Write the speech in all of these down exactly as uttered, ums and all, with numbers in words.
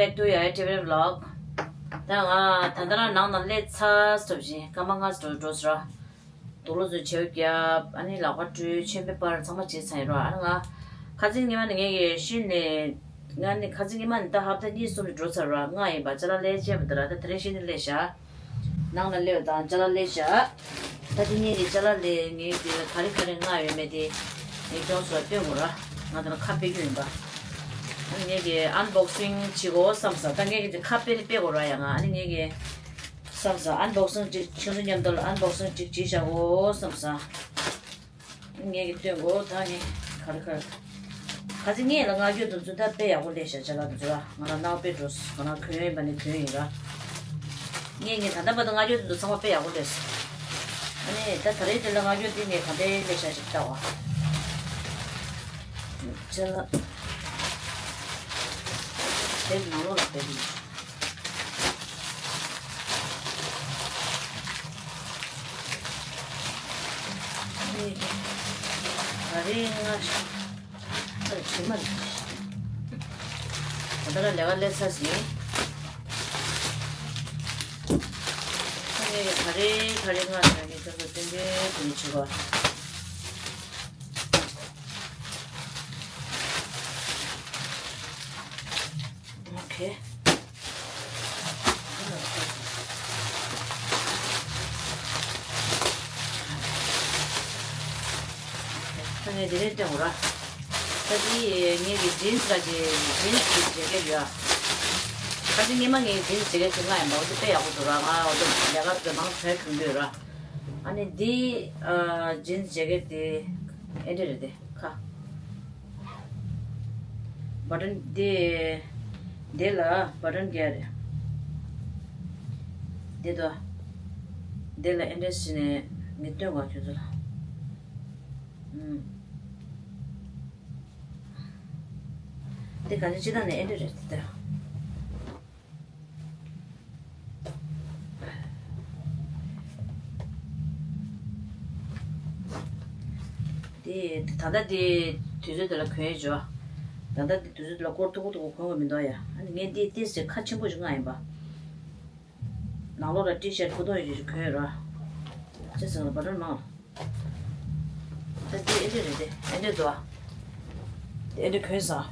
Back to your activity vlog. ད་ང་ད་ལྟ་རང་ནང་ན་སླེབས་ཚར་སོང་ཞིང་སྐར་མ་ལྔ་ཙམ་འགྲོ་ཚར། དུག་ལོག་ཚོས་བྱེའུ་བརྒྱབ། ཨ་ནི་ལག་པ་བཀྲུས། མཆོད་པའི་པར་ཚང་མ་བྱས་ཚར་ཡིན་རོགས། ཨ་ནི་ང་ཁ་སང་ཉི་མ་ནས་ངས་ཀྱི་ཤི་ནས་ང་ནི་ཁ་སང་ཉི་མ་ནས་ད་ཧབ་ཏ་གཉིས་གསུམ་རེ་འགྲོ་ཚར་རོགས། ང་ཡིན་པ་ཅ་ལག་ལས་བྱས་པ་དེ་ར་ད་དེ་རིང་ཤི་ནས་སླེབས་ཤག་ནང་ལ་སླེབས་དང་ཅ་ལག་ལས་བཞག་ད་དེ་གཉིས་ཀྱི་ཅ་ལག་ལས་ངའི་དེ་ལ་ག་རེ་ག་རེ་མངགས་ཡོད་མེད་དེ་ངས་ཀྱང་སོ་སྟོན་དགོས་ར། ང་དང་ཁ་ཕྱེ་རྒྱུ་ཡིན་པ། ཨ་ངས་ཀྱི་ཨན་བོག་སིང་བྱེད་དགོས་བསམ་ས། ད་ངས་ཀྱི་ཁ་ཕྱེ་ནས་ཕྱེ་དགོས་ར་ཡ། ང་ཨ་ནི་ངས་ཀྱི་བསམ་ས་ཨན་བོག་སིང་ཅིག་ཁྱོད་ཚོ་མཉམ་དུ་ལ་ཨན་བོག་སིང་ཅིག་བྱེད་བཞག་གོ་བསམ་ས། ངས་ཀྱི་སྟོན་གོ། ད་ངས་ག་རེ་ག་རེ། ཁ་ཚིག་ངས་ལ་མངགས་རྒྱུ་དེ་ཚོ་ད་དཔེ་ཡག་པོ་ལས་བཞག་ཅ་ལག་དེ་ཚོ་ལ་ང་རང་ནང་དཔེ་འགྲོ་ང་རང་གོན་ཡིན་པ་ནི་གོན་ཡིན་ར། ངས་ངས་ད་ལྟ་བར་དུ་མངགས་རྒྱུ་དེ་ཚོ་ཚང་མ་དཔེ་ཡག་པོ་ལས་སོང་། ཨ་ནི་ད་ད་རེས་དེ་ལ་མངགས་རྒྱུ་དེ་ངས་ག་འདྲའི་ལས་བཞག་ཅིག་ལྟ་བ། ཅ་ལག་དེ་ནང་ལོགས་ལ་དཔེ་ཡིན། ཨ་ནི་ད་རེས་ང་ཨ་ཕྱི་མ་རེད། ད་ལྟ་ལས་ཀ་ལས་ཚར་ཟིན། ཨ་ནི་ད་རེས་ད་རེས་ང་ད་ནི་ཁྱོད་ཚོ་ཏན་ཏན་དེ་ནི་བྱེད་དགོས། ཨོ་ཁེ། ད་ངས་དེ་རིང་སྟོན་དགོས་ར། ད་དེ་ངས་ཀྱི་ཇིན་སི་ག་ཅི་ཇིན་སི་གི་ཇེ་ཀེ་ཊི་ཡོད། ད་དེ་སྔོན་མ་ངས་ཇིན་སི་ཇེ་ཀེ་ཊི་ཅིག་མངགས་ཡིན་པ། འོ་དེ་དཔེ་ཡག་པོ་འདུག་ར། ང་འོ་དེ་ལས་ཀ་དེ་མང་ཆེ་གྱོན་གྱི་ཡོད་ར། ཨ་ནི་འདི་ཨ་ཇིན་སི་ཇེ་ཀེ་ཊི་དེ་ཨེ་འདྲ་རེད་དེ། ཁ། བ་ཊན་དེ། དེ་ལ་བ་ཊན་རྒྱག་རེད། དེ་དོ། དེ་ལ་ཨེ་འདྲ་བྱས་ནས་ངས་སྟོན་གོ་ཁྱོད་ཚོ་ལ། ཨུམ། དེ་ག་ནས་ཅི་ད་ནས་ཨེ་འདྲ་རེད་དེ། དེ་ད་ལྟ་དེ་དུས་ཚོད་དེ་ལ་གོན་ཡས་འཇོག་ད་ལྟ་དེ་དུས་ཚོད་དེ་ལ་སྐོར་ཐུག་གུ་ཐུག་གུ་གོན་དགོས་མི་འདུག་ཡ། ཨ་ནི་ངས་དེ་ཏིས་ཅིག་ཁ་ཆེན་པོ་ཞིག་མངགས་ཡིན་པ། ནང་ལོགས་ལ་ཊི་ཤར་ཊི་ཕུ་ཐུང་ཡོད་ཅིག་གོན་ཡོད་ར། ཅི་ཟེར་ན་བ་ཊན་མང་། ད་དེ་ཨེ་འདྲ་རེད་དེ། ཨེ་འདྲ་འདུག་ཨ། དེ་ཨེ་འདྲ་གོན་སོང་།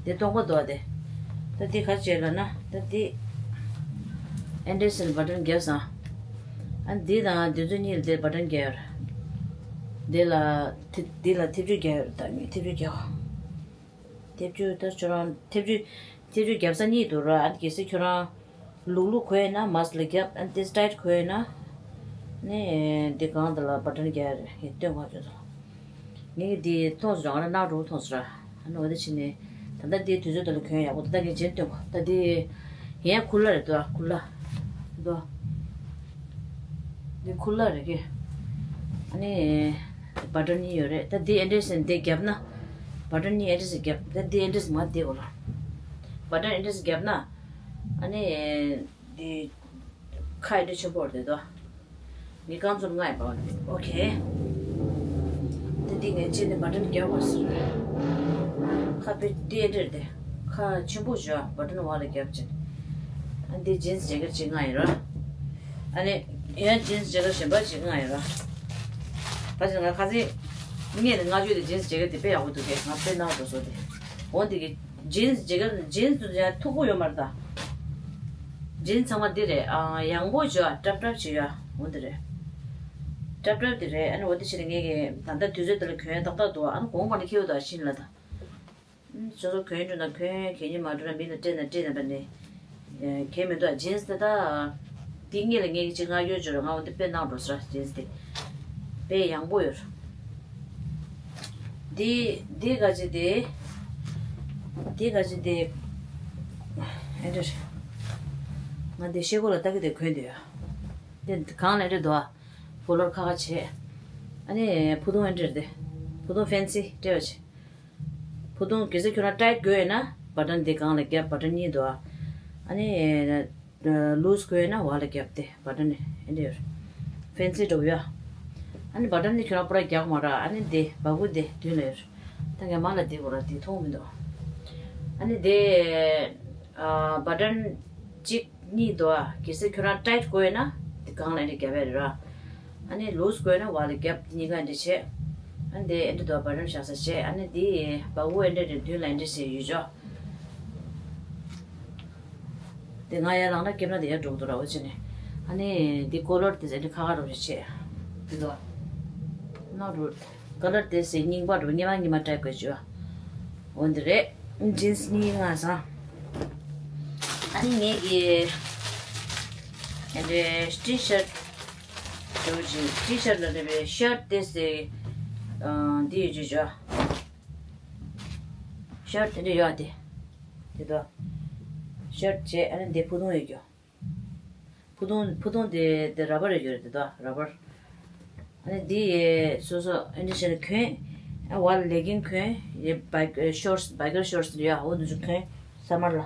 དེ་སྟོང་པ་འདུག་ཨ་དེ། ད་དེ་ག་རེ་བྱས་ལབ་ན་ད་དེ། ཨེ་འདྲ་བྱས་ནས་བ་ཊན་བརྒྱབ་སོང་། ཨ་འདི་དང་འདི་ཚོ་གཉིས་ལ་དེ་བ་ཊན་བརྒྱབ་ཡོད་ར། དེ་ལ་དེ་དེ་ལ་ཐེབས་ཆུ་བརྒྱབ་ཡོད་ར། ད་ངས་ཐེབས་ཆུ་བརྒྱབ། ཐེབས་ཆུ་ད་ཁྱོད་རང་ཐེབས་ཆུ་ཐེབས་ཆུ་རྒྱབ་ས་གཉིས་འདུག་ར། ཨ་ནི་གལ་སྲིད་ཁྱོད་རང་ལུག་ལུག་གོན་ན་མཱ་སི་ལ་རྒྱབ། ཨ་ནི་ཏིས་ཊའིཊ་གོན་ན་ནི་འདི་གང་དེ་ལ་བ་ཊན་རྒྱག་རེད། ངས་སྟོན་གོ་ཁྱོད་ཚོ་ལ། ངས་འདི་མཐོང་སོང་། རང་ལ་ནག་འགྲོ་མཐོང་སོང་ར། ཨ་ནི་འོ་དེ་བྱས་ནས་ད་ལྟ་འདི་དུས་ཚོད་དེ་ལ་གོན་ཡག་པོ། ད་ལྟ་ངས་རྗེས་སྟོན་གོ། ད་འདི་ཡང་ཁུ་ལ་རེད་དོ། ཁུ་ལ་དོ། འདི་ཁུ་ལ་རེད་ཀི། ཨ་ནི་བ་ཊན་གཉིས་ཡོད་རེད། ད་འདི་ཨེ་འདྲས་ཟེར་འདི་བརྒྱབ་ན། བ་ཊན་གཉིས་ཨེ་འདྲས་བརྒྱབ། ད་འདི་ཨེ་འདྲས་མ་བསྡད་གོ་ལ། བ་ཊན་ཨེ་འདྲས་བརྒྱབ་ན། ཨ་ནི་འདི་ཁ་ཨེ་འདྲས་ཆེན་པོ་རེད་དོ། ངས་རྐང་བཙུགས་མངགས་ཡིན་པ། ཨོ་ཁེ། འདི་འདི་ངས་བྱས་ནས་བ་ཊན་བརྒྱབ་པ་ཟེར། ཁ་དཔེ་འདི་ཨེ་འདྲས་རེད་དེ། ཁ་ཆེན་པོ་ཞིག་བ་ཊན་བར་ལ་བརྒྱབ་བྱས། ཨ་འདི་ཇིན་སི་ཇེ་ཀེཊ་ཅིག་མངགས་ཡིན་ར། ཨ་ནི་ཡང་ཇིན་སི་ཇེ་ཀེཊ་གཞན་པ་ཅིག་མངགས་ཡིན་ར། ད་ཅི་ང་ཁ་སང་ངས་ནི་མངགས་རྒྱུ་དེ་ཇིན་སི་ཇེ་ཀེཊ་དེ་དཔེ་ཡག་པོ་འདུག་གས། ང་དཔེ་ནག་འགྲོ་སོང་དེ། འོ་འདི་གི་ཇིན་སི་ཇེ་ཀེཊ་ཇིན་སི་དུ་ཡང་མཐུག་པོ་ཡོད་མ་རེད་ད། ཇིན་སི་ཚང་མ་འདི་རེད། ཨ་ཡང་པོ་བྱོས་ཨ། ཀྲབ་ཀྲབ་བྱེད་ཡ། འོ་འདི་རེད། ཀྲབ་ཀྲབ་འདི་རེད། ཨ་ནི་འོ་འདི་བྱས་ནས་ངས་ཀྱི་ད་ལྟ་དུས་ཚོད་འདི་ལ་གྱོན་ཡ་ཏག་ཏག་འདུག་ཨ་ནི་གོང་པ་ནས་ཁྱེར་ཡོད་ད་ཤིན་ལ་ད། ཨ་ནི་ཁྱོད་ཚོ་གྱོན་འགྲོ་ན་གྱོན། གྱོན་ཉི་མ་འགྲོ་ན་མི་ལ་སྤྲད་ན་སྤྲད་ན་པ་ནི། གལ་མི་འདུག་ཇིན་སི་དེ་ད། འདི་སྔོན་ལ་ངས་ཅིག་མངགས་ཡོད་ཅོ་ར། ང་འོ་འདི་དཔེ་ནག་འགྲོ་སོང་ར། ཇིན་སི་དེ། དཔེ་ཡང་པོ་ཡོད་ར། འདི་འདི་ག་ཅི་དེ། འདི་ག་ཅི་དེ། ཨེ་འདྲ་རེད། ང་འདི་ཤེལ་སྒོ་ལ་ལྟ་གི་དེ་གོན་དེ་ཡོད། འདི་གང་ལ་ཨེ་འདྲ་འདུག་ཨ། ཕོ་ལོར་ཁ་ཁ་བྱེད། ཨ་ནི་ཕུ་ཐུང་ཨེ་འདྲ་རེད་དེ། ཕུ་ཐུང་ཕེན་སི་སྤྲད་པ་བྱེད། ཕུ་ཐུང་གལ་སྲིད་ཁྱོད་རང་ཊའིཊ་དགོས་ཡོད་ན་བ་ཊན་འདི་སྒང་ལ་རྒྱབ། བ་ཊན་གཉིས་འདུག་ཨ། ཨ་ནི་ལུས་དགོས་ཡོད་ན་བ་ལ་རྒྱབ་སྟེ་བ་ཊན་ནི་ཨེ་འདྲ་ཡོད། ཕེན་སི་འགྲོ་གི་ཡོད། ཨ་ནི་བ་ཊན་འདི་ཁྱོད་རང་པུ་ར་རྒྱག་མ་ར། ཨ་ནི་འདི་སྦ་ཁུག་འདི་མདུན་ལ་ཡོད། ད་ངས་མ་ལ་འདི་གོ་ར་འདི་མཐོང་མི་འདུག་ཨ་ནི་འདི་ཨ་བ་ཊན་གཅིག་གཉིས་འདུག་ཨ། གལ་སྲིད་ཁྱོད་རང་ཊའིཊ་དགོས་ཡོད་ན་འདི་སྒང་ལ་ཨེ་འདྲ་རྒྱབ་ཡ་རེད་ར། ཨ་ནི་ལུས་དགོས་ན་བ་ལ་རྒྱབ། འདི་གཉིས་ཀ་ཨེ་འདྲ་བྱས། ཨ་ནི་འདི་ཨེ་འདྲ་འདུག་ཨ། བ་ཊན་བཞག་ས་བྱས། ཨ་ནི་འདི་སྦ་ཁུག་ཨེ་འདྲ་རེད། མདུན་ལ་ཨེ་འདྲ་བྱས་ཡོད་ཅོ། དེ་ང་ཡར་ལངས་ན་སྐེམ་ན་དེ་ཡར་འགྲོ་གི་འདུག་ར། འོ་བྱས་ནས་ཨ་ནི་འདི་ཀོ་ལོར་དེ་ཚོ་ཨེ་འདྲ་ཁ་ཁ་རོག་རེ་བྱས། འདི་ལོ་ནོ་རུ་ཀོ་ལོར་དེ་ཚོ་རྙིང་པ་འགྲོ། སྔོན་མ་སྔོན་མ་ཊའིཊ་དགོས་བྱུང་། འོ་འདི་རེད། ཇིན་སི་གཉིས་ང་ཚང་། ཨ་ནི་ངེད་ཀྱི་ཨེ་འདྲ་ཊི་ཤར་འགྲོ་བྱས། ཊི་ཤར་ལ་རེད་པས། ཤར་དེ་ཚོ་འདི་ཡོད་བྱུང་། ཤར་དེ་འདྲ་ཡོད་དེ། དེ་དོ། ཤར་བྱས། ཨ་ནི་འདི་ཕུ་ཐུང་ཡོད་རྒྱུ། ཕུ་ཐུང་ཕུ་ཐུང་དེ་དེ་ར་བར་ཡོད་རྒྱུ་རེད། དེ་དོ་ར་བར། ཨ་ནི་འདི་ཡེ་སོ་སོ་ཨེ་འདྲ་བྱས་ནས་གོན། ཨ་བར་ལེ་གིང་གོན། ཡེ་བའི་ཤོར་སི་བའི་ཀར་ཤོར་སི་ཡ་འོ་འདུག་ཅིག་གོན། སམ་མར་ལ།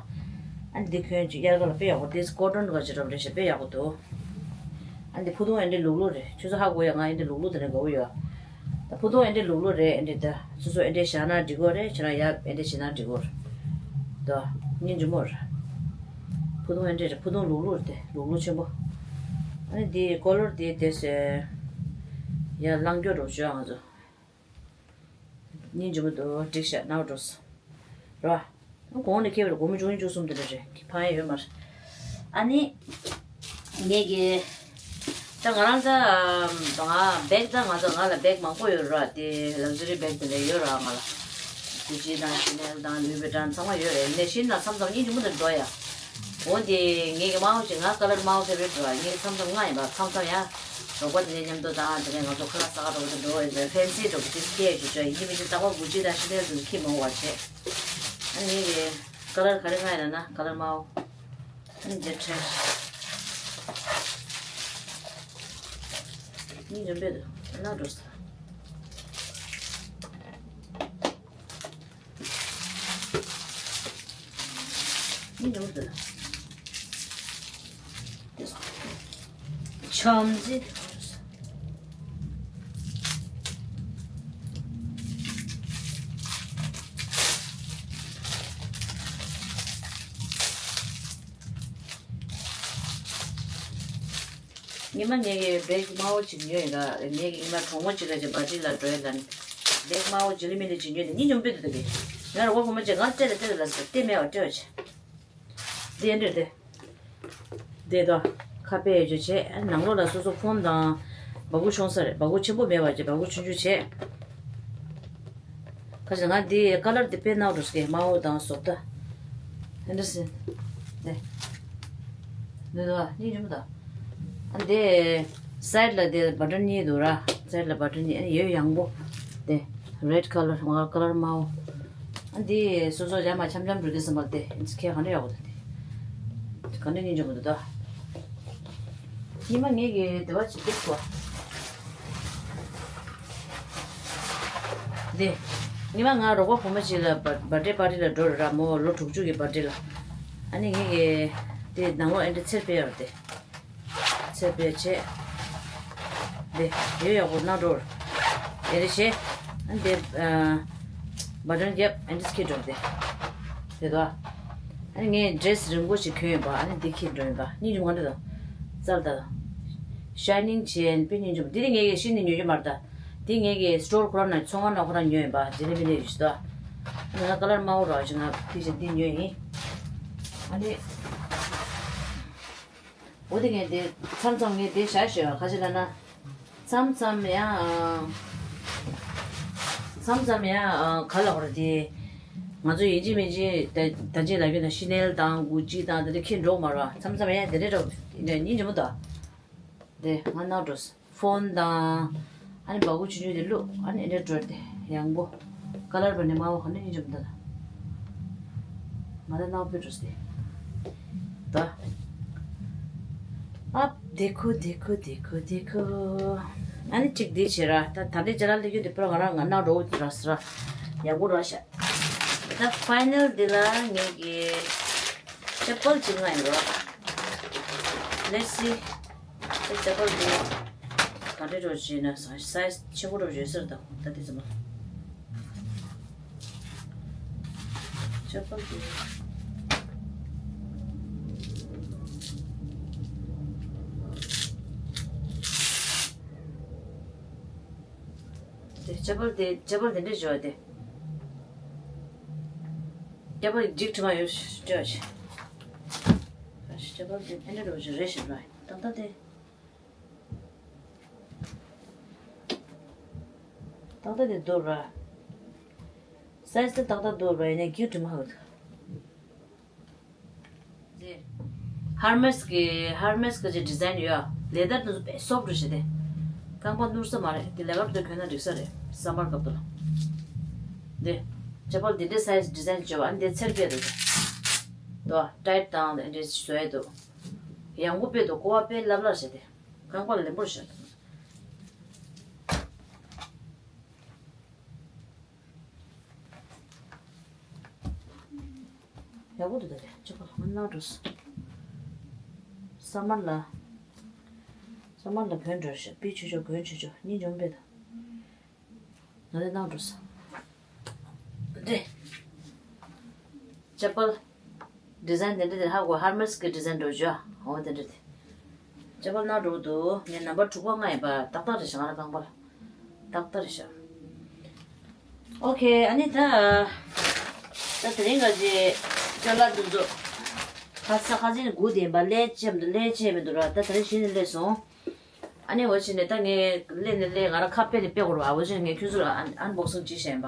ཨ་ནི་འདི་གོན་ཅིག་དབྱར་ཁ་ལ་དཔེ་ཡག་པོ། དེ་ཀོ་ཊོན་ག་ཅིག་འདྲ་པོ་རེད་ཤག་དཔེ་ཡག་པོ་འདུག་ཨ་འདི་ཕུ་ཐུང་ཨེ་འདྲ་ལུག་ལུག་རེད། ཁྱོད་ཚོ་ཧ་གོ་ཡ། ང་ཨེ་འདྲ་ལུག་ལུག་དེ་འདྲ་དགའ་པོ་ཡོད། ད་ཕུ་ཐུང་ཨེ་འདྲ་ལུག་ལུག་རེད། ཨེ་འདྲ་ད་སོ་སོ་ཨེ་འདྲ་བཞག་ན་འགྲིག་གོ་རེད། ཁྱེད་རང་ཡ་ཨེ་འདྲ་བྱེད་ན་འགྲིག་གོ་རེད། ད་སྙིང་རྗེ་མོ་རེད། ཕུ་ཐུང་ཨེ་འདྲ་རེད། ཕུ་ཐུང་ལུག་ལུག་རེད། དེ་ལུག་ལུག་ཆེན་པོ། ཨ་ནི་འདི་ཀོ་ལོར་དེ་དེ་སེ་ཡ་ལང་སྐྱོ་འགྲོ་བྱོས་ང་ཚོ། སྙིང་རྗེ་མོ་འདུག་འགྲིག་ཤག་ནའོ་འགྲོ་སོང་། རོ། གོང་ནས་ཁེལ་བར་སྒོར་མོ་བཅུ་གཉིས་བཅུ་གསུམ་དེ་འདྲ་རེད། ཕངས་ཡ་ཡོད་མ་རེད། ཨ་ནི། ངེད་ཀྱི། ད་ང་རང་ད། ང་བེག་ད་ང་ཚོ་ང་ལ་བེག་མང་པོ་ཡོད་ར། དེ་ལག་ཇི་རི་བེག་དེ་འདྲ་ཡོད་ར་ང་ལ། གུ་ཅི་དང་ཤི་ནེལ་དང་ལུའི་བི་ཊོན་ཚང་མ་ཡོད་རེད། ཡིན་ནའི་ཤིན་ན་མཚམས་མཚམས་སྙིང་རྗེ་མོ་དེ་འགྲོ་ཡ། འོ་དེ་ངེད་ཀྱི་མའོ་ཅིག་ང་ཀ་ལར་མའོ་ཕེ་བ་རེཊ་ར། ངེད་མཚམས་མཚམས་ང་ཡིན་པ་མཚམས་མཚམས་ཡ། རོགས་པ་དེ་འདྲ་མཉམ་དུ་དང་དེ་ནས་ང་ཚོ་ཁ་ལག་ཟ་ག་འགྲོ་གི་འདུག་འགྲོ་ཡིན་པས་ཕན་སི་འགྲོ་གི་དེ་སྐད་ཞུ་ཆོག་ཡིན་གཅིག་མིན་གཅིག་རྟག་པར་གུ་ཅི་དང་ཤི་ནེལ་དུ་ཁྱི་མང་བ་བྱས། ཨ་ནི་ངེད་ཀྱི་ཀ་ལར་ག་རེ་ང་ཡིན་ན་ཀ་ལར་མའོ། ཨ་ནི་འདིར་ཁྲལ། ནི་འཇམ་པོ་འདུག་ན་འགྲོ་ས། ནི་འགྲོ་འདུག་ཆམ་ཟི། ཉི་མ་ངེད་ཀྱི་བེག་དམར་པོ་ཅིག་ཉོས་ཡིན་ལ། ངེད་ཀྱི་ཉི་མ་གྲོགས་མོ་ཅིག་ག་ཅིག་པར་ཏི་ལ་འགྲོ་ཡ་ལ། བེག་དམར་པོ་ཇི་ལི་མི་ལི་ཅིག་ཉོས་ནས་ཉིན་ཉུང་པོ་འདུག་གི། ང་རོགས་པ་བུ་མོ་ཅིག་ང་སྤྲད་ལ་སྤྲད་ལ་ཟེར་ཏེ་མེད་པ་སྤྲད་པ་བྱས། དེ་འདྲ་དེ། དེ་དོ། ཁ་པར་ཡོད་ཆོག་བྱས། ནང་ལོགས་ལ་སོ་སོ་ཕོན་དང་། སྦ་ཁུག་ཤོང་ས་རེད། སྦ་ཁུག་ཆེན་པོ་མེད་པ་བྱས། སྦ་ཁུག་ཆུང་ཆུང་བྱས། ཁ་ཅིག་ང་འདི་ཀ་ལར་འདི་དཔེ་ནག་འགྲོ་སྐད། དམར་པོ་དང་བཟོ་ལྟ། ཧེ་འདྲ་སེ། ནས། འདི་འདུག་ཨ། སྙིང་རྗེ་མོ་དང་། ཨ་འདི། སའིཌ་ལ་འདི་བ་ཊན་གཉིས་འདུག་ར། སའིཌ་ལ་བ་ཊན་གཉིས། ཨ་ཡོད་ཡང་པོ། འདི། རེཌ་ཀ་ལར་མ་ཀ་ལར་དམར་པོ། ཨ་འདི་སོ་སོ་ཡ་མ་འཆམ་འཆམ་འགྲོ་གི་སེམས་པ་དེ་ཁྱེད་ག་འདྲ་ཡག་པོ་འདུག་དེ། ག་འདྲ་སྙིང་རྗེ་མོ་འདུག་ད། ཉི་མ་ངེད་ཀྱི་དེ་བ་ཅིག་འདུག་གོ། དེ། ཉི་མ་ང་རོགས་པ་བུ་མོ་ཅིག་ལ་བར་བར་ཐི་ཌེ་པར་ཊི་ལ་འགྲོ་ར། མོ་ལོ་དྲུག་ཅུ་གི་བར་ཐི་ཌེ་ལ། ཨ་ནི་ངེད་ཀྱི་དེ་ནང་ལོགས་ཨེ་འདྲ་ཚེར་སྤེལ་ཡོད་རེད་དེ། ཚེར་སྤེལ་བྱས། དེ་ཡོད་ཡག་པོ་ནང་འགྲོ་ར། ཨེ་རེ་བྱས། ཨ་ནི་དེ་ཨ། བ་ཊན་རྒྱབ་ཨེ་འདྲ་ཁྱེར་འགྲོ་ར་དེ། དེ་དོ། ཨ་ནི་ངས་ཌི་རེ་སི་རིང་པོ་ཞིག་གྱོན་ཡོད་པ། ཨ་ནི་འདི་ཁྱེར་འགྲོ་ཡིན་པ། སྙིང་རྗེ་མོ་ག་འདྲ་དང་། རྩལ་དང་། ཤའི་ནིང་བྱས་དཔེ་སྙིང་རྗེ་མོ། འདི་ནི་ངས་ཀྱི་ཤིན་ཏུ་ཉོ་རྒྱུ་མ་རེད་ད། འདི་ངས་ཀྱི་སི་ཊོར་ཁོ་རང་ནང་ཚོང་ཁང་ནང་ཁོ་རང་ཉོས་ཡིན་པ། ཇི་ལི་མི་ལི་ཡོད་ཞིག་ད། ང་ཀ་ལར་དམར་པོ་རག་ཞིག་ང་ཕི་ཞིག་འདི་ཉོས་ཡིན། ཨ་ནི། འོ་དེ་ངས་དེ་མཚམས་མཚམས་ངས་དེ་བཞག་ཤོད་ཁ་ཅིག་ལ་ན། མཚམས་མཚམས་ཡང་། མཚམས་མཚམས་ཡང་ག་ལ་བར་དེ། ང་ཚོ་ཡིན་གཅིག་མིན་གཅིག་ད་ད་ཅིག་ལ་རྒྱུ་ན་ཤི་ནེལ་དང་གུ་ཅི་དང་དེ་འདྲ་ཁྱེར་འགྲོ་མ་ར། མཚམས་མཚམས་ཡང་དེ་འདྲ་འགྲོ་ཡིན་ན་སྙིང་རྗེ་མོ་ད། དེ་ང་ནང་འགྲོ་ཕོན་དང་། ཨ་ནི་སྦ་ཁུག་ཆུང་ཆུང་དེ་བླུགས། ཨ་ནི་འདི་འདྲ་འགྲོ་དེ་ཡང་པོ། ཀ་ལར་བ་ནི་དམར་པོ་ག་ནས་སྙིང་རྗེ་མོ་ད། ང་ད་ནང་པོ་འགྲོ་སྟེ། ད། ཨ། देखो देखो देखो देखो། ཨ་ནི་གཅིག་འདི་བྱེད་ར། ད་ད་ལྟའི་ཅ་ལག་ལས་རྒྱུ་དེ་པུ་ར་ང་རང་ང་ནང་འགྲོ་འོ་དེ་ར་ས་ར། ཡག་པོ་ར་ཤ། ད་ཕའི་ནལ་འདི་ལ་ངེད་ཀྱི་ཅེ་པལ་གཅིག་ང་ཡིན་རོ། Let's see. ད་ཅེ་པལ་འདི། ག་འདྲ་འགྲོ་བྱས་ན་སའི་ཛི་ཆེན་པོ་འགྲོ་བྱས་ཟེར་དང་ད་དེ་ཙམ་མ། ཅ་པལ་དེ། དེ་ཅ་པལ་དེ་ཅ་པལ་དེ་འདྲ་བྱས་པ་དེ། ཅ་པལ་འཇིགས་དྲི་མ་ཡོད་ཤི་ཅ་ཅ་པལ་དེ་ཨེ་འདྲ་འགྲོ་བྱས་རེད་ཤི་ར་ཏག་ཏག་དེ། ཏག་ཏག་དེ་འདུག་ར། སའི་ཛི་དེ་ཏག་ཏག་འདུག་ར་ཡིན་ནའི་འཇིགས་དྲི་མ་ཡོད། ཧར་མེ་སི་གི་ཧར་མེ་སི་གི་ཅིག་ཌི་ཛའིན་ཡོད། ལེ་དར་དེ་ཚོ་དཔེ་སོབ་ཊི་རེད་ཤག་དེ། རྐང་པ་ནོར་ས་མ་རེད། དེ་ལས་ཀ་དེ་གྱོན་ན་འགྲིག་ས་རེད། སམ་མར་སྐབས་དེ་ལ། དེ་ཅ་པལ་དེ་འདྲའི་སའི་ཛི་ཌི་ཛའིན་བྱས་པ། ཨ་ནི་དེ་ཚེར་དཔེ་འདུག་དོ་ཊའིཊ་དང་དེ་འདྲའི་བཟོ་ཡས་འདུག་ཡང་པོ་དཔེ་འདུག་ཀོ་བ་དཔེ་ལབ་ལབ་ཤག་དེ། རྐང་པ་ལེན་པོ་རེད་ཤག་ཡག་པོ་འདུག་ད་དེ་ཅ་པལ་ལ་ང་ནང་འགྲོ་སོང་། སམ་མར་ལ། སམ་མར་ལ་གྱོན་འགྲོ་ཤག་པི་ཆོས་ཆོས་གྱོན་ཆོས་ཆོས་གཉིས་འཇོམས་པས་ད། ང་དེ་ནང་འགྲོ་སོང་། དེ། ཅ་པལ། ཌི་ཛའིན་དེ་འདྲ་དེ་ཧ་གོ་ཧར་མེ་སི་གི་ཌི་ཛའིན་འགྲོ་རྒྱུ་ཨ། འོ་དེ་འདྲ་དེ། ཅ་པལ་ནང་འགྲོ་འདུག་ངས་ནམ་བར་དྲུག་པ་ལྔ་ཡིན་པ་ཏག་ཏག་རེད་ཤག་ང་རང་རྐང་པ་ལ། ཏག་ཏག་རེད་ཤག་ཨོ་ཁེ། ཨ་ནི་ད། ད་དེ་རིང་ག་ཅི་ཅ་ལག་འདི་ཚོ། ཁ་ས་ཁ་ཅན་དགུ་དེ་ཡིན་པ་ལས་ཅེ་མི་འདུག་ལས་ཅེ་མི་འདུག་ར། ད་དེ་རིང་གཞི་ནས་སླེབས་སོང་། ཨ་ནི་འོ་ཕྱིན་ནས་ད་ངས་སླེབས་ནས་སླེབས་ང་རང་ཁ་ཕྱེ་ནས་ཕྱེ་དགོས་རེད་པ། འོ་ཕྱིན་ནས་ངས་ཁྱོད་ཚོ་ལ་ཨན་ཨན་བོག་སིང་བྱེད་བཞག་ཡིན་པ།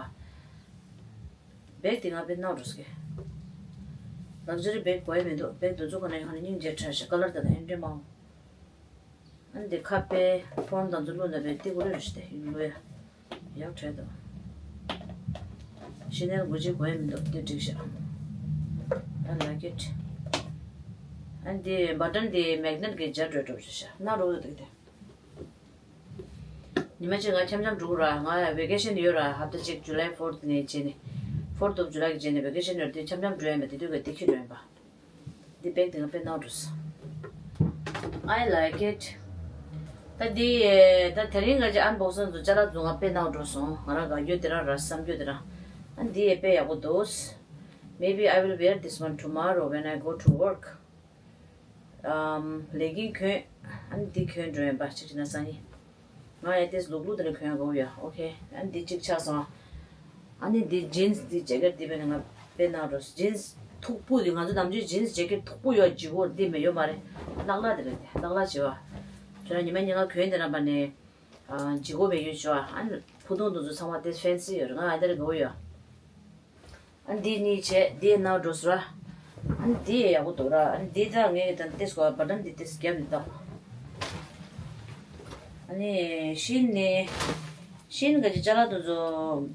བེག་དེ་ང་དཔེ་ནག་འགྲོ་སོང་གི་ལག་ཇ་རི་བེག་དགོས་ཡ་མི་འདུག་བེག་དེ་ཚོ་ག་ནས་ཡོང་ནས་སྙིང་རྗེ་ཁྲ་ཞིག་ཀ་ལར་དེ་དང་ཨེ་འདྲ་མང་། ཨ་ནི་དེ་ཁ་པའི་ཕོན་དང་ཚོ་བླུགས་ན་བེག་དེ་གོ་རེ་རེ་ཞིག་དེ་ཡིན་ལོ་ཡ། ཡག་བྲལ་འདུག་ཤི་ནལ་གོ་ཅི་དགོས་ཡ་མི་འདུག་དེ་འགྲིག་ཤག I like it. ཨ་ནི་དེ་བ་ཊན་དེ་མེག་ནེཊ་གི་སྦྱར་འགྲོ་འགྲོ་ཞིག་ཤག་ན་རོ་འདུག་དེ། ཉི་མ་གཅིག་ང་འཆམ་འཆམ་འགྲོ་གི་ར། ང་བེ་ཀེ་ཤན་ཡོད་ར། ཧབ་ཏ་གཅིག་ཇུ་ལའི་ཕོར་ཐི་ནས་བྱས་ནས། ཕོར་ཐི་ཨོཕ་ཇུ་ལའི་གི་བྱས་ནས་བེ་ཀེ་ཤན་ཡོད་ར། དེ་འཆམ་འཆམ་འགྲོ་ཡ་མེད། དེ་དུས་ཀ་དེ་ཁྱེར་འགྲོ་ཡིན་པ། འདི་བེག་དེ་ང་དཔེ་ནག་འགྲོ་སོང་། I like it. ད་འདི་ད་དེ་རིང་ང་ཅི་ཨན་བོག་སིང་དུ་ཅ་ལག་བཟོ་ང་དཔེ་ནག་འགྲོ་སོང་། ང་རང་དགའ་རྒྱུ་དེ་རང་ར་བསམ་རྒྱུ་དེ་རང་། ཨ་འདི་ཡེ་དཔེ་ཡག་པོ་འདུག Maybe I will wear this one tomorrow when I go to work. ཨམ། ལས་ཀིན་གྱོན། ཨ་ནི་འདི་གྱོན་འགྲོ་ཡིན་པ་ཅིག་བྱས་ན་སང་ཉིན། ང་ཡ་ཏིས་ལུག་ལུག་དེ་ལ་གྱོན་དགོས་ཡ། ཨོ་ཁེ། ཨ་ནི་འདི་གཅིག་ཆགས་སོང་། ཨ་ནི་འདི་ཇིན་སི་འདི་ཇེ་ཀེ་ཊི་འདི་བས་ནི་ང་དཔེ་ནག་འགྲོ། ཇིན་སི་མཐུག་པོ་འདི་ང་ཚོ་ནམ་རྒྱུན་ཇིན་སི་ཇེ་ཀེ་ཊི་མཐུག་པོ་ཡོད་ཅིག་འོ་འདི་མི་ཡོད་མ་རེད། ལག་ལག་དེ་རེད་དེ་ལག་ལག་བྱེད་པ། ཁྱོད་རང་ཉི་མ་ཉིན་གང་གྱོན་དེ་རང་པ་ནི། ཨ་ཇི་གོ་བས་ཡོད་ཅོ། ཨ་ནི་ཕུ་ཐུང་དེ་ཚོ་ཚང་མ་དེ་ཕེན་སི་ཡོད་རེད། ང་ཨ་འདི་རེད་དགོས་ཡོད། ཨ་འདི་གཉིས་བྱས་འདི་ནག་འགྲོ་སོང་ར། ཨ་འདི་ཡག་པོ་འདུག་ར། ཨ་འདི་ད་ངས་ད་ཏིས་གོ་བ་ཊན་འདི་ཏིས་རྒྱབ་ནས་བཏགས། ཨ་ནི་ཤིན་ནི། ཤིན་ག་ཅི་ཅ་ལག་དེ་ཚོ།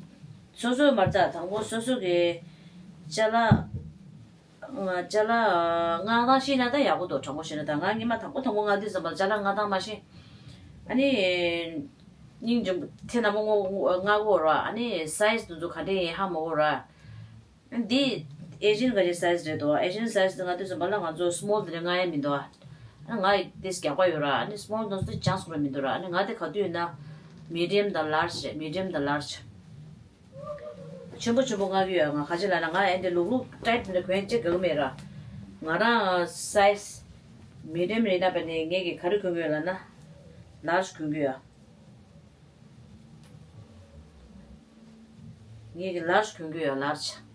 སོ་སོའི་མ་རྩ་དང་པོ་སོ་སོ་གི་ཅ་ལག་ང་ཅ་ལག་མངགས་སྟངས་ཤེས་ན་ད་ཡག་པོ་འདུག་དྲང་པོ་བཤད་ན་ད་ང་སྔོན་མ་དང་པོ་དང་པོ་མངགས་དུས་ཙམ་པ་ལ་ཅ་ལག་མངགས་སྟངས་མ་ཤེས། ཨ་ནི། སྙིང་རྗེ་པོ་དེ་ནང་མོ་མངགས་གོ་ར། ཨ་ནི་སའི་ཛི་དེ་ཚོ་ག་འདྲ་ཡིན་ཧ་མ་གོ་ར། འདི་ཨེ་ཤི་ཡན་ག་ཅིག་སའི་ཛི་རེད་དོ། ཨེ་ཤི་ཡན་སའི་ཛི་དེ་མངགས་དུས་ཙམ་པ་ལ་ང་ཚོ་སི་མོལ་དེ་འདྲ་མངགས་ཡ་མི་འདུག་ཨ་ནི་ང་དེ་རྒྱགས་པ་ཡོད་ར། ཨ་ནི་སི་མོལ་དེ་ཚོ་ཅང་སུ་ར་མི་འདུག་ར། ཨ་ནི་ང་དེ་ག་དུས་ཡིན་ན་མི་ཌི་ཡམ་དང་ལར་ཇི་རེད། མི་ཌི་ཡམ་དང་ལར་ཇི། ཆེན་པོ་ཆེན་པོ་མངགས་ཀྱི་ཡོད། ང་ག་ཅི་ལབ་ན་ང་ཨེ་འདྲ་ལུག་ལུག་ཊའིཊ་འདྲ་གྱོན་ཅེས་དགའ་གི་མེད་ར། ང་རང་སའི་ཛི་མི་ཌི་ཡམ་རེད་ན་པ་ནི་ངས་ཀྱི་ག་རེ་གྱོན་གྱི་ཡོད་ལབ་ན་ལར་ཇི་གྱོན་གྱི་ཡོད། ངས་ཀྱི་ལར་ཇི་གྱོན་གྱི་ཡོད། ལར་ཇི།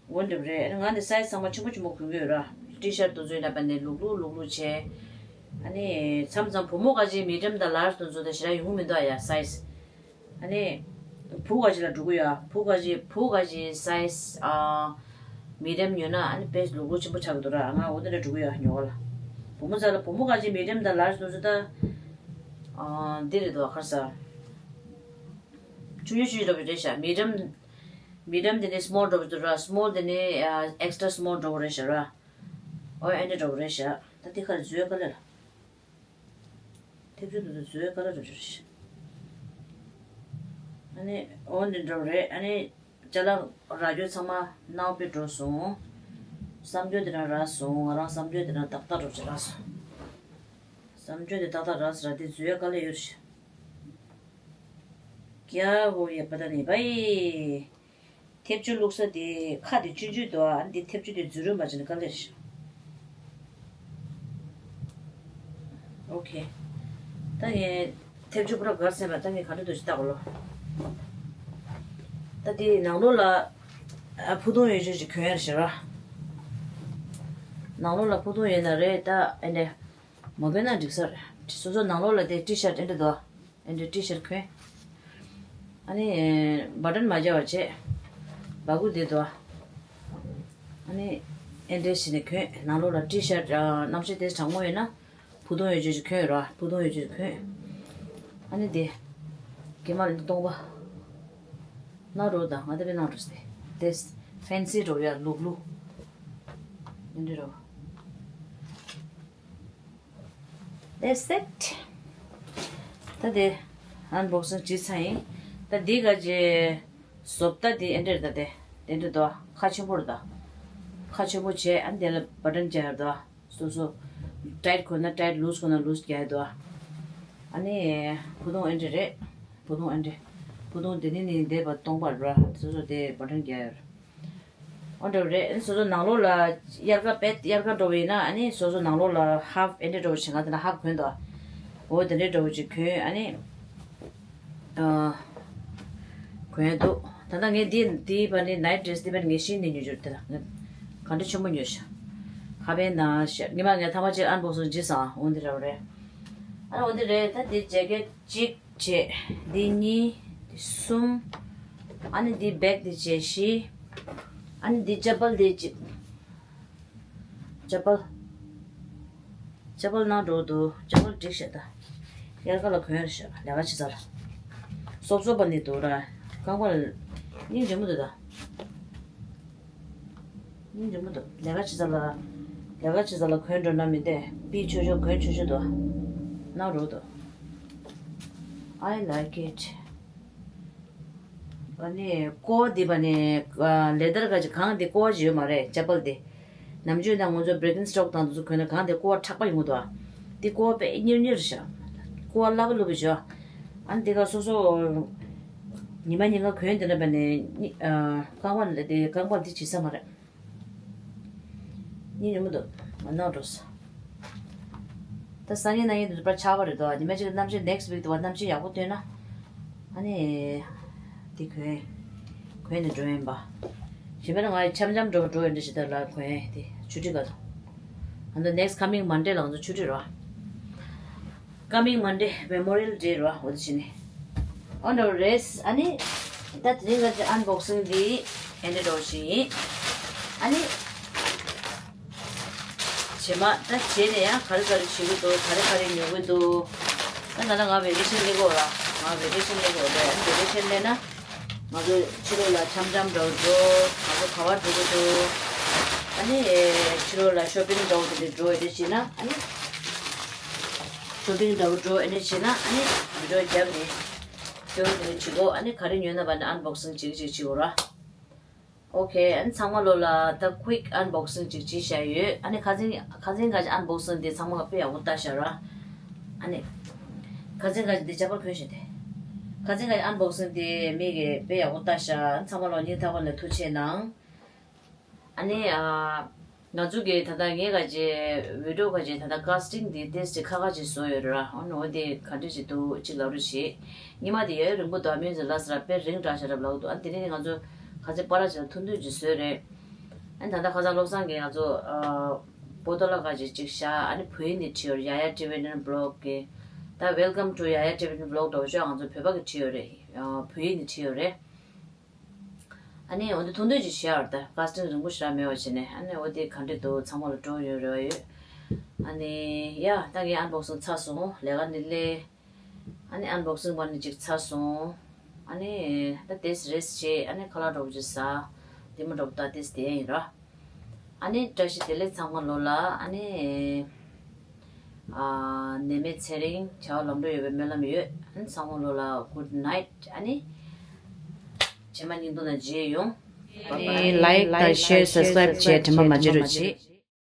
འོ་འདྲ་པོ་རེད། ང་ནི་སའི་ཛི་ཚང་མ་ཆེན་པོ་ཆེན་པོ་གྱོན་གྱི་ཡོད་ར། ཊི་ཤར་དེ་ཚོ་ཡིན་ན་པ་ནི་ལུག་ལུག་ལུག་ལུག་བྱས། ཨ་ནི་མཚམས་མཚམས་བུ་མོ་ག་ཅིག་མི་ཌི་ཡམ་དང་ལར་ཇི་དེ་ཚོ་དང་ཞེ་དྲག་ཡོང་གི་མི་འདུག་ཨ་ཡ་སའི་ཛི། ཨ་ནི། བུ་ག་ཅིག་ལ་འགྲོ་གི་ཡོད། བུ་ག་ཅིག་བུ་ག་ཅིག་སའི་ཛི་ཨ། མི་ཌི་ཡམ་ཉོས་ན་ཨ་ནི་དཔེ་ལུག་ལུག་ཆེན་པོ་ཆགས་ཀྱི་འདུག་ར། ང་འོ་དེ་འདྲ་འགྲོ་གི་ཡོད་ཉོ་ག་ལ། བུ་མོ་ཚོ་ལ་བུ་མོ་ག་ཅིག་མི་ཌི་ཡམ་དང་ལར་ཇི་དེ་ཚོ་ད། ཨ། འདི་རེད་འདུག་ཁར་ས། ཆུང་ཆུང་ཆུང་ཆུང་འདྲ་པོ་རེད་ཤག་མི་ཌི་ཡམ། མི་ཌི་ཡམ་དེ་ནི་སི་མོལ་འདྲ་པོ་འདུག་ར། སི་མོལ་དེ་ནི་ཨ། ཨེག་སི་ཊ་ར་སི་མོལ་འདྲ་པོ་རེད་ཤག་ར། ཨོ་ཨེ་འདྲ་འདྲ་པོ་རེད་ཤག་ད་དེ་ཁར་འཛུལ་ག་ལེ་ལ། ཐེབས་ཆུང་དེ་ཚོ་བཟོས་ག་རེ་རེད་རེད། ཨ་ནི་འོ་འདི་འདྲ་རེད། ཨ་ནི་ཅ་ལག་རག་རྒྱུ་ཚང་མ་ནག་པོ་འགྲོ་སོང་། བསམ་རྒྱུ་དེ་རང་རག་སོང་། ང་རང་བསམ་རྒྱུ་དེ་རང་ཏག་ཏག་འགྲོ་ཅིག་རག་སོང་། བསམ་རྒྱུ་དེ་ཏག་ཏག་རག་སོང་ར། དེ་བཟོས་ག་ལེ་ཡོད་རེད། ཡ་ཧོ་ཡ་པ་ད་ནི་བའི། ཐེབས་ཆུ་བླུགས་ས་དེ་ཁ་དེ་ཆུང་ཆུང་འདུག་ཨ་འདི་ཐེབས་ཆུ་དེ་འཛུལ་རུང་མ་བྱས་ན་དཀའ་ལས་རེད་ཤག་ཨོ་ཁེ། ད་ངས་ཐེབས་ཆུ་པུ་ར་གར་སེམས་པ་ད་ངས་ག་འདྲ་འདུག་ཅིག་བལྟ་གོ་ལོ། ད་དེ་ནང་ལོགས་ལ་ཨ་ཕུ་ཐུང་ཡོད་ཆོག་ཅིག་གྱོན་ཡ་རེད་ཤག་ར། ནང་ལོགས་ལ་ཕུ་ཐུང་ཡོད་ན་རེད། ད་ཨེ་འདྲ་མ་གྱོན་ན་འགྲིག་ས་རེད། སོ་སོ་ནང་ལོགས་ལ་དེ་ཊི་ཤར་ཊི་ཨེ་འདྲ་འདུག་ཨེ་འདྲ་ཊི་ཤར་ཊི་གྱོན། ཨ་ནི་བ་ཊན་མ་རྒྱག་པ་བྱས། སྦ་ཁུག་དེ་དོ། ཨ་ནི་ཨེ་འདྲ་བྱས་ནས་གྱོན། ནང་ལོགས་ལ་ཊི་ཤར་ཊི་ཨ་གནམ་གཤིས་དེ་གྲང་མོ་ཡོད་ན་ཕུ་ཐུང་ཡོད་ཆོག་ཅིག་གྱོན་ར། ཕུ་ཐུང་ཡོད་ཆོག་ཅིག་གྱོན། ཨ་ནི་དེ་གད་མ་ལ་འདི་སྟོང་པ་ནག་འགྲོ་དང་ང་དེ་བས་ནག་འགྲོ་སྟེ། དེ་ཕེན་སི་འགྲོ་ཡ་ལུག་ལུག་ཨེ་འདྲ་རོ། That's it. ད་དེ་ཨན་བོག་སིང་བྱས་ཚར་ཡིན། ད་འདི་ག་ཅེ་བཟོ་ལྟ་དེ་ཨེ་འདྲ་རེད། ད་དེ་དེ་འདྲ་འདུག་ཁ་ཆེན་པོ་རེད། ད་ཁ་ཆེན་པོ་བྱས་ཨ་ནི་དེ་ལ་བ་ཊན་རྒྱག་ཡ་རེད། ད་སོ་སོ་ཊའིཊ་དགོས་ན་ཊའིཊ། ལུས་དགོས་ན་ལུས་རྒྱག་ཡ་འདུག་ཨ་ནི་ཕུ་ཐུང་ཨེ་འདྲ་རེད། ཕུ་ཐུང་ཨེ་འདྲ། ཕུ་ཐུང་དེ་ནི་ནི་འདས་པ་སྟོང་པ་རེད། སོ་སོ་དེ་བ་ཊན་རྒྱག་ཡ་རེད། ཨོ་འདྲ་རེད། ཨ་ནི་སོ་སོ་ནང་ལོགས་ལ་དབྱར་ཁ་དཔེ་དབྱར་ཁ་འགྲོ་བ་ཡིན་ན་ཨ་ནི་སོ་སོ་ནང་ལོགས་ལ་ཧབ་ཨེ་འདྲ་འགྲོ་བ་བྱེད་ག་དེ་ན་ཧབ་གོན་དོ། འོ་དེ་འདྲ་འགྲོ་བ་ཅིག་གོན། ཨ་ནི་ཨ་གོན་འདུག་ད་ལྟ་ངས་འདི་འདི་བ་ནི་ནའིཊ་ཌེ་རེ་སི་འདི་བ་ནི་ངས་ཤིང་ནས་ཉོས་ཡོད་དེ་ལ་ངས་ག་འདྲ་ཆེན་པོ་ཉོས་ཤག་ཁ་པའི་ནང་ཤ་ཉི་མ་ངས་ཐ་མ་ཅིག་ཨན་བོག་སིང་བྱས་སོང་། འོ་འདི་འདྲ་རེད། ཨ་ནི་འོ་འདི་རེད། ད་འདི་ཇེ་ཀེཊ་གཅིག་བྱས། འདི་གཉིས། འདི་གསུམ། ཨ་ནི་འདི་བེག་འདི་བྱས་བཞི། ཨ་ནི་འདི་ཅ་པལ་འདི་གཅིག་ཅ་པལ། ཅ་པལ་ནང་འགྲོ་འདུག་ཅ་པལ་འགྲིག་ཤག་ད་དབྱར་ཁ་ལ་གོན་ཡ་ཤག་ལས་ཀ་བྱེད་ས་ལ། སོབ་སོབ་པ་ནི་འདུག་ར། རྐང་པ་ལ་སྙིང་རྗེ་མོ་འདུག་ད། སྙིང་རྗེ་མོ་འདུག་ལས་ཀ་བྱེད་ས་ལ། ལས་ཀ་བྱེད་ས་ལ་གོན་འགྲོ་ན་མི་བདེ། པི་ཆོས་ཆོས་གོན་ཆོས་ཆོས་འདུག་ནང་འགྲོ་འདུག I like it. ཨ་ནི་ཀོ་བ་འདི་བ་ནི་ལེ་དར་ག་ཅིག་གང་འདི་ཀོ་བ་ཅིག་ཡོད་མ་རེད། ཅ་པལ་འདི། ནམ་རྒྱུན་ན་ང་ཚོ་བྷིར་ཀིན་སི་ཊོག་དང་དེ་ཚོ་གོན་ན་གང་འདི་ཀོ་བ་མཁྲེགས་པ་ཡོང་གི་འདུག་ཨ། འདི་ཀོ་བ་དཔེ་གཉེར་གཉེར་བྱ། ཀོ་བ་སླ་པོ་སླ་པོ་བྱ། ཨ་ནི་འདི་ག་སོ་སོ་ཉི་མ་ཉིན་ག་གོན་འདི་ན་བ་ནི་རྐང་པ་ལ་འདི་རྐང་པ་འདི་བྱེད་ས་མ་རེད། གཉིད་ཉོན་མོ་འདུག་ང་ནག་འགྲོ་སོང་། ད་སང་ཉིན་གནངས་ཉིན་དུ་པར་ཆགས་པ་རེད་དོ། ཉི་མ་གཅིག་གནམ་གཤིས་next week དུ་བ་གནམ་གཤིས་ཡག་པོ་སྟོན་ན། ཨ་ནི། འདི་གོན། གོན་ནས་འགྲོ་ཡིན་པ། གཞན་པ་ན་ང་འཆམ་འཆམ་འགྲོ་འགྲོ་ཡིན་འདྲ་ཞིག་ད་ལ་གོན་དེ་ཆུ་ཊི་ག་དོ། ཨ་ནི་next coming Monday ལ་ང་ཚོ་ཆུ་ཊི་རོ། Coming Monday Memorial Day རོ་འོ་དེ་བྱས་ནས། ཨོ་ནོ་རེས་ཨ་ནི། ད་དེ་རིང་ག་ཅི་ཨན་བོག་སིང་འདི་ཨེ་འདྲ་འགྲོ་བཞིན་ཡིན། ཨ་ནི། བྱེ་མ་ད་བྱེ་ནས་ཡང་ག་རེ་ག་རེ་བྱེད་ཀྱི་འདུག་ག་རེ་ག་རེ་ཉོ་གི་འདུག་ད་ད་ལྟ་ང་བེ་ཀེ་ཤན་སླེབས་ཀྱི་ཡོད་ར། ང་བེ་ཀེ་ཤན་སླེབས་ཀྱི་ཡོད་རེད། ཨ་ནི་བེ་ཀེ་ཤན་སླེབས་ན། ང་ཚོ་ཕྱི་ལོགས་ལ་འཆམ་འཆམ་འདྲ་བོ་འགྲོ། ང་ཚོ་ག་བར་འགྲོ་གི་འདུག་ཨ་ནི་ཕྱི་ལོགས་ལ་ཤོ་པིང་འདྲ་བོ་དེ་འདྲ་འགྲོ་ཡོད་དེ་བྱས་ན་ཨ་ནི། ཤོ་པིང་འདྲ་བོ་འགྲོ་ཨེ་འདྲ་བྱས་ན་ཨ་ནི་བི་ཌིའོ་རྒྱབ་ནས་ཁྱོད་དེ་ནས་བྱེད་དགོ་ཨ་ནི་ག་རེ་ཉོས་ན་བ་ནི་ཨན་བོག་སིང་བྱེད་ཀྱི་བྱེད་ཀྱི་བྱེད་དགོ་ར། ཨོ་ཁེ། ཨ་ནི་ཚང་མ་ལོ་ལ་ད་quick unboxing ཅིག་བྱས་བཞག་ཡོད། ཨ་ནི་ཁ་སང་ཁ་སང་ག་ཅི་ཨན་བོག་སིང་དེ་ཚང་མ་དཔེ་ཡག་པོ་ལྟ་ཤག་ར། ཨ་ནི་ཁ་སང་ག་ཅི་དེ་ཇ་པར་གོན་བཞིན་དེ། ཁ་སང་ག་ཅི་ཨན་བོག་སིང་དེ་མི་གི་དཔེ་ཡག་པོ་ལྟ་ཤག་ཨ་ནི་ཚང་མ་ལོ་སྙིང་ཐག་པ་ནས་ཐུགས་ཆེ་གནང་། ཨ་ནི་ཨ། ང་ཚོ་གི་ད་ལྟ་ངས་ག་ཅེ་བི་ཌིའོ་ག་ཅེ་ད་ལྟ་ཀ་སི་ཊིང་འདི་ཏེས་ཏེ་ཁ་ཁ་ཅིག་བཟོ་ཡོད་ར། ཨོ་ནོ་དེ་ག་འདྲ་ཅིག་འདུག་ཅིག་ལབ་རོགས་བྱེད། ཉི་མ་དེ་ཡ་ཡོ་རིང་པོ་འདུག་ཨ་མིན་ཟེར་ལ་ཟེར་བེ་རིང་དྲགས་ཤག་རབ་ལབ་འདུག་ཨ་དེ་རིང་ནི་ང་ཚོ་ག་ཅེ་པ་ར་ཅིག་ཐུང་ཐུང་ཅིག་བཟོས་རེད། ཨ་ད་ལྟ་ཁ་སང་བློ་བཟང་གིས་ང་ཚོ་པོ་ཏོ་ལ་ག་ཅེ་ཅིག་བཞག་ཨ་ནི་བོད་ཡིག་ནས་བྲིས་ཡོད་རེད། ཡ་ཡ་ཊི་བི་ཊི་བི་ལོག་གི། ད་Welcome to Yaya Tibetan Vlog འདྲ་བོ་ཅིག་ང་ཚོ་བོད་པ་གིས་བྲིས་ཡོད་རེད། བོད་ཡིག་ནས་བྲིས་ཡོད་རེད། ཨ་ནི་འོ་འདི་ཐུང་ཐུང་ཅིག་བྱས་ཡོད་རེད། ད་ཀ་སི་ཊིང་རིང་པོ་ཞེ་དྲག་མེད་པ་བྱས་ནས་ཨ་ནི་འོ་དེ་ག་འདྲ་འདུག་ཚང་མ་ལ་སྤྲོ་ཡོང་རེ་བ་ཡོད། ཨ་ནི་ཡ་ད་ངའི་ཨན་བོག་སིང་ཚར་སོང་། ལས་ཀ་ནི་ལས། ཨ་ནི་ཨན་བོག་སིང་བ་ནི་ཅིག་ཚར་སོང་། ཨ་ནི་ད་དེས་རེས་བྱས་ཨ་ནི་ཁ་ལག་འདྲ་པོ་ཅིག་ཟ། དེ་མོ་འདྲ་པོ་ད་དེས་དེ་ཡིན་ར། ཨ་ནི་བཀྲ་ཤིས་བདེ་ལེགས་ཚང་མ་ལོ་ལ། ཨ་ནི་ཨ་ནད་མེད་ཚེ་རིང་བྱ་བ་ལམ་འགྲོ་ཡོད་པའི་སྨོན་ལམ་ཡོད། ཨ་ནི་ཚང་མ་ལོ་ལ་good night། ཨ་ནི་རྗེས་མ་སྙིང་སྡུག་ན་མཇལ་ཡོང་། ཨ་ནི་like དང་share subscribe བྱས་དྲན་པ་མ་བརྗེད་རོགས་གྱིས།